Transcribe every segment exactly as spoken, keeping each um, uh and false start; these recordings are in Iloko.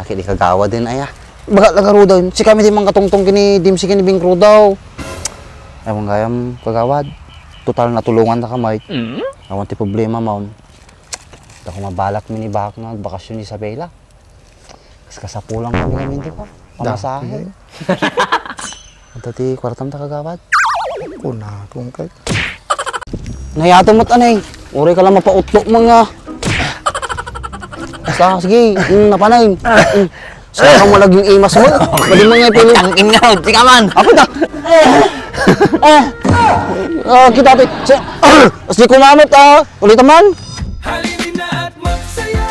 Aki di kagawad din, aya. Baga lagarudaw, si kami di mangkatungtong kini Dimsi kini Bing Crudo. Ewan gayam, kagawad. Total, natulungan na kamay. Awan ti problema, ma'am. Dako mabalak mini bakak nga agbakasyon ni Isabela. Kas kasapulan kami ngamin, di ba? Pamasahe. Ito ti kwartam ta, kagawad. Kuna, kung kay. Nayato mo't anay. Uray ka lang mapautlo mo nga. Basta, sige, mm, napanay. Mm. Saka mo laging imas mo. Pwede mo nga pili. Ang ingaw, di ka man. Ako na. Ah, ah, kita, te. Sa, as di kumamot, ah. Ulit naman. Halina at magsaya,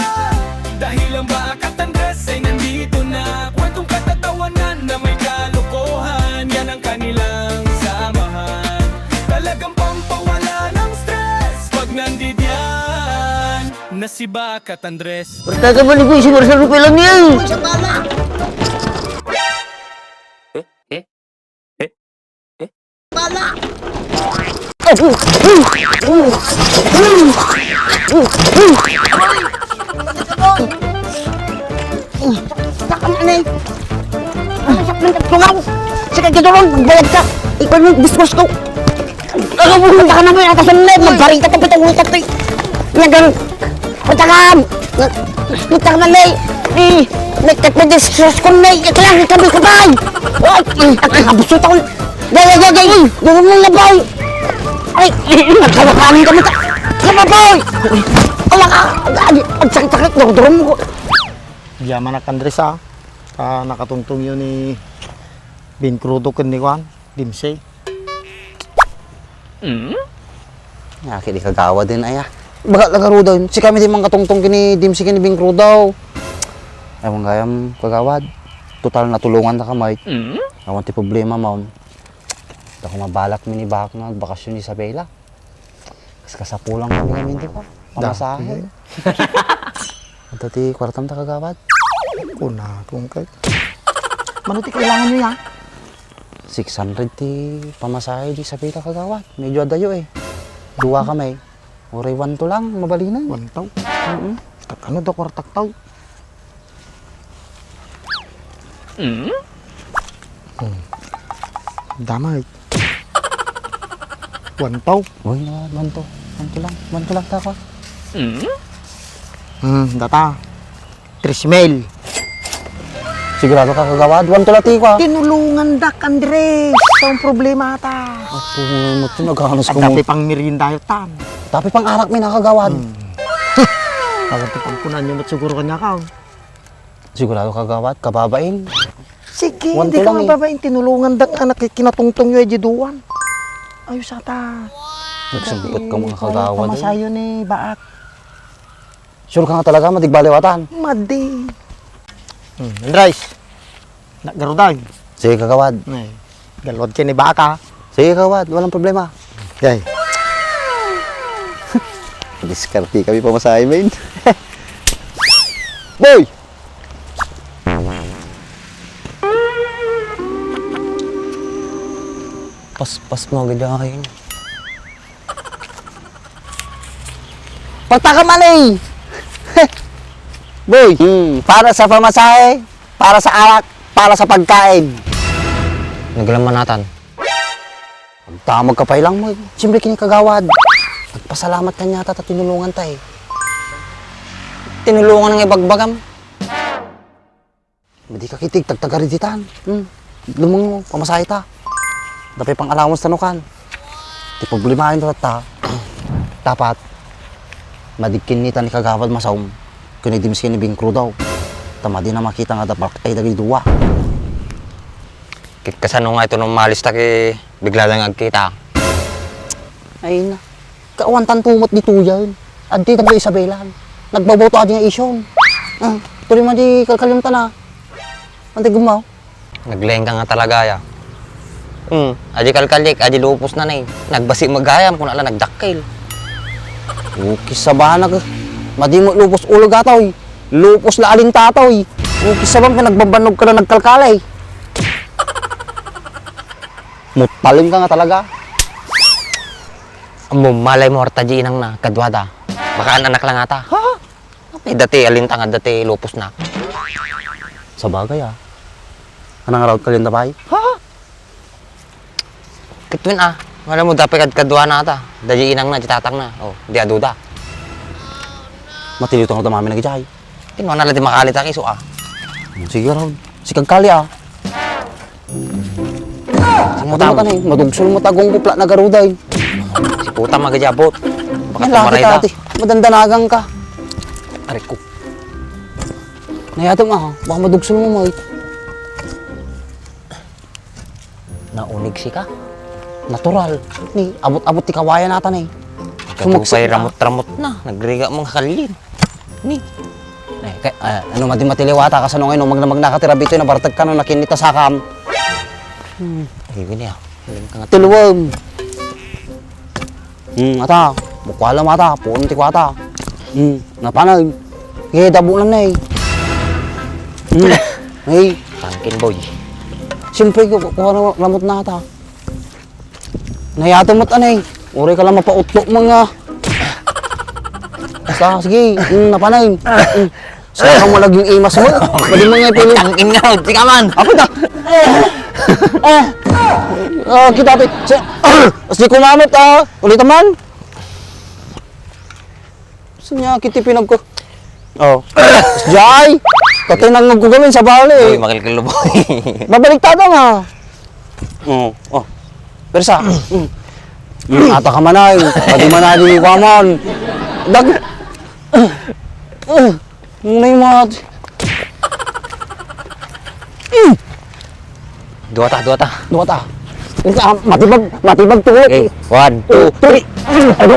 dahil ang Baak at Andres ay nandito na. Kwentong katatawanan na may kalokohan, yan ang kanilang samahan. Talagang pampawala ng stress pag nandidiyan na si Baak at Andres. Pertaka man ko si Marcelo Pelangil. Eh? Eh? Eh? Eh? Bala! Saka na, eh. Ano sa pinagtungaw? Sige, gidulon, magbayad ka. Ikaw yung discourse ko. Ang puta ka naman, ang kasunod, magbarita ka, pitong utak, eh. Nagang, puta ka! Puta ka naman, eh! Eh! Nagkakmadiscuss ko, eh! Ikaw lang, ikaw, ikaw, bay! Ay! Ay, abusot ako! Gaya, gaya, gaya! Doon mo na, bay! Ay! Nagkalapanin ka, puta! Kama, bay! Ala ka! Ay, ang sakit-sakit! Durdurong mo ko! Yaman ak, Andres, ah. Ah, nakatungtong yun ni Bin Crudo ken ni Juan, Dimsey. Aki di kagawad din, aya. Baga lagarudaw, si kami di mangkatungtong kini Dimsey kini Bing Crudo. Ewan gayam, kagawad. Total, natulungan na kamay. Awan ti problema, ma'am. Dako mabalak mini bakak nga agbakasyon ni Isabela. Kas kasapulan kami ngamin, di ba? Pamasahe. Ito ti kwartam ta, kagawad. Kuna, kung kay. Mano ti kailangan nyo, ya? Six hundred ti pamasahe di Isabela, kagawad. Medyo adayo, eh. Dua kami. Uray one two lang, mabalinen. One two? Mm. Kat ano da kwartak tao? Hmm. Damay. One two? Uy, na, one two. One two lang. One two lang ta, kwa. Hmm, data. Tres mil. Sigurado ka, kagawad? One two lang ti, kwa. Tinulungan dak, Andres. Sa ang problema ta. Apo, mo, naghanas ko mo. Dapat pang merienda yun, tan. Dapat pang arak, may nakagawad. Hmm. Awan ti pagkunan nyo, mat siguro kanya ka. Sigurado, kagawad, kababain. Sige, one two lang, eh. Hindi ka mababain. Tinulungan dak nga nakikinatungtong yu, eh, di duwan. Ayos ata. Nagsugpot ka, mga kagawad, eh. Pamasayo ni Baak. Sure ka nga talaga, madi ak baliwatan? Madi. Hmm, Andres. Naggarudan. Sige, kagawad. Ay, galuad kayo ni Baak, ha? Sige, kagawad. Walang problema. Okay. Diskarte kami pamasahe, men. Boy! Paspas mo agad yan. Pataka man, eh! Boy, hmm, para sa pamasahe, para sa alak, para sa pagkain. Naglamanatan. Ang damag ka pa ilang mo, eh. Siyempre, kini kagawad. Nagpasalamat ka niya, ta tinulungan ta, eh. Tinulungan nga ibagbagam. Madi ka kitig, tagtagari ditan. Hmm. Lumungo, pamasahe ta. Dapay pang allowance ta no kan. Ti problema yun ta. Dapat, madi kinnita ni kagawad masaum. Kuni dims kini bingkrudaw. Ta madi na makita nga dapat ay dagay dua. Kit kasano nga ito nung malis ta ki bigla lang agkita. Ay na. Kaawan tan tumot di tuyan. Addi taga Isabela. Nagbaboto adi nga isyon. Ah, tuloy mo di kalkalyam tana. Ante gumaw. Nagleng ka nga talaga ya. Hmm, adi kalkalik, adi lupos na ni. Nagbasi magayam kun ala nagdakkel. Ukis sa banag. Madi mo lupos ulo gatoy. Lupos la alin tatoy. Ukis sa bang pinagbambanog ka na nagkalkalay. Mutalim ka nga talaga. Amo, malay mo, arta di inang na, kadwada. Baka an-anak lang ata. Ha? Apay dati, alintang dati, lupos na. Sabagay, ah. Anang arawat kalyan da pay? Ha? Kitwen, ah. Wala mo, dapay kadkaduana ta. Dadi inangna, di tatangna. Oh, di aduda. Matiliw ta nga damami na gijay. Tinwana la di makali ta kiso, ah. Hmm, sige, raw. Sikagkali, ah. Sing Ano putam. Mata na, eh? Madugsul mo tagong kupla na garuday. Si puta, magajabot. Baka Yan, laki tumaray da. Tati. Madandanagan ka. Aray ko. Nayato nga, ha? Baka madugsul mo, Mike. Naunig si ka? Natural. Ni, abot-abot ti kawayan ata, ni. Kadupay Sumaksik na. Ramot-ramot na. Nagriga mga kalin. Ni. Eh, kay, ah, ano, mati-, matiliwata, kasano ngayon, no? Magna-, magnakatira bitoy na bartag ka, no, nakinita sakam. Hmm. Ay, gini, ah. Galing ka nga. Tuluwag. Hmm, ata, bukwala mata, puon ti kwata. Hmm, napanay. Eh, dabulan na eh. Hmm, eh. Tangkin, boy. Siyempre, ku-, ku-, kuha na, ramot na ata. Nayato mo't anay. Uri ka lang mapautlo mo nga. Basta, sige, hmm, napanay. Hmm. Saka mo laging imas mo. Pwede mo nga pili. Tangin nga, di ka man. Apo ta. Ah. Ah, kita, te. Sa, as di kumamot, ah. Ulit naman. Saan niya, kiti pinagko? Oh. Jay! Katay nang nagkugamin sa bali. Uy, makilkilo, boy. Mabaliktad nga. Oh, oh. Persa. Mm. Mm, ata ka manay. Pati manay di kwaman. Dag-, Ngunay mo. Mm. Duwata, duwata. Duwata. Ika, matibag, matibag tulo. Okay, one, two, three. Ano?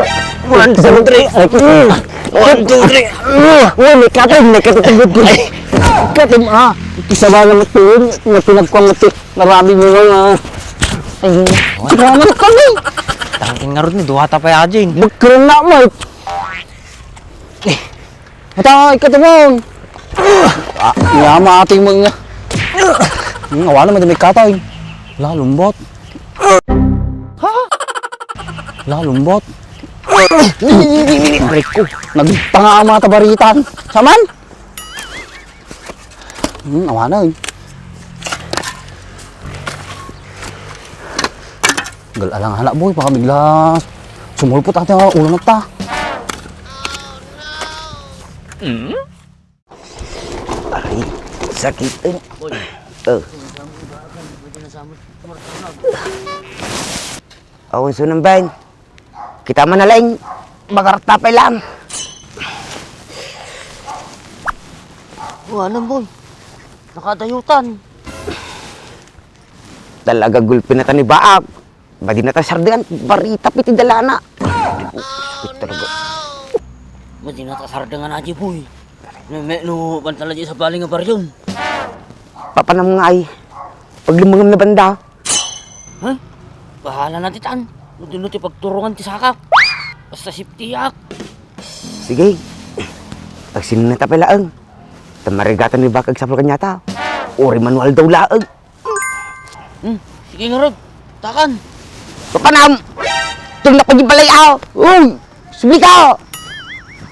One, two, three. Ay, mm. One, two, three. Uy, may katay, may katutubod ko. Ay. Katay, ah. Isa ba naman tulo? May pinagkuhan mo, ti-, narabi mo nga. Ay, sige naman kami. Tangin nga ron, duwata pa ya, Jane. Magkaroon na, Mike. Ata, ikaw, tumon. Ah, nga, maating mo nga. Hmm, awa naman, may katay. Lalumbot. Ha? Lalumbot. Aray ko. Nagtanga ang mga tabaritan. Saman? Hmm, awa na eh. Gal-alang anak boy, baka bigla sumulpot ata ang ulo na ta. Hmm? Ay, sakit. Eh. Boy. Oh. Awan sunang, Ben. Kita man na lang. Bagarta pa lang. O, anam, boy? Nakadayutan. Talaga gulpi na ta ni Baak. Madi na ta sardengan, barita piti dalana. Sakit talaga. Madi na ta sardengan, aji, boy. No, me-, no, bantala di sa bali nga baryon. Papanam nga ay, paglumangam na banda. Ha? Bahala na ti tan. Udin ti pagturungan ti sakak. Basta safety ak. Sige. Pagsinna ta pay laeng. Ta marigatan ni Baak agsapul kaniata. Uri manual daw laeng. Hmm, sige ngarud. Takan. Papanam! Tumnak pa di balay, ah! Uy! Subli ka!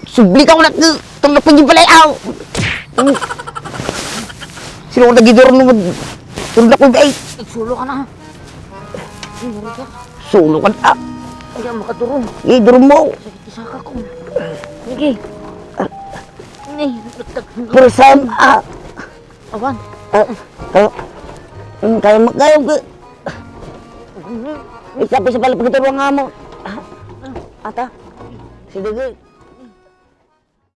Subli ka, wala ka! Tumnak pa di balay, ah! Sino ko nagidor mo? Tumnak pa, eh! Nagsulo ka na. Ay, ngarud ka. Sulo ka na. Ay, ang makadurong. Eh, durong mo. Sakit sa ka ko. Sige. Ni, nagtag- Pero saan, ah? Awan. Ah, kaya, hmm, kaya mo, kaya mo. Ikaw, pisa pala pagkaturuan nga mo. Ah, ata. Sige, sige.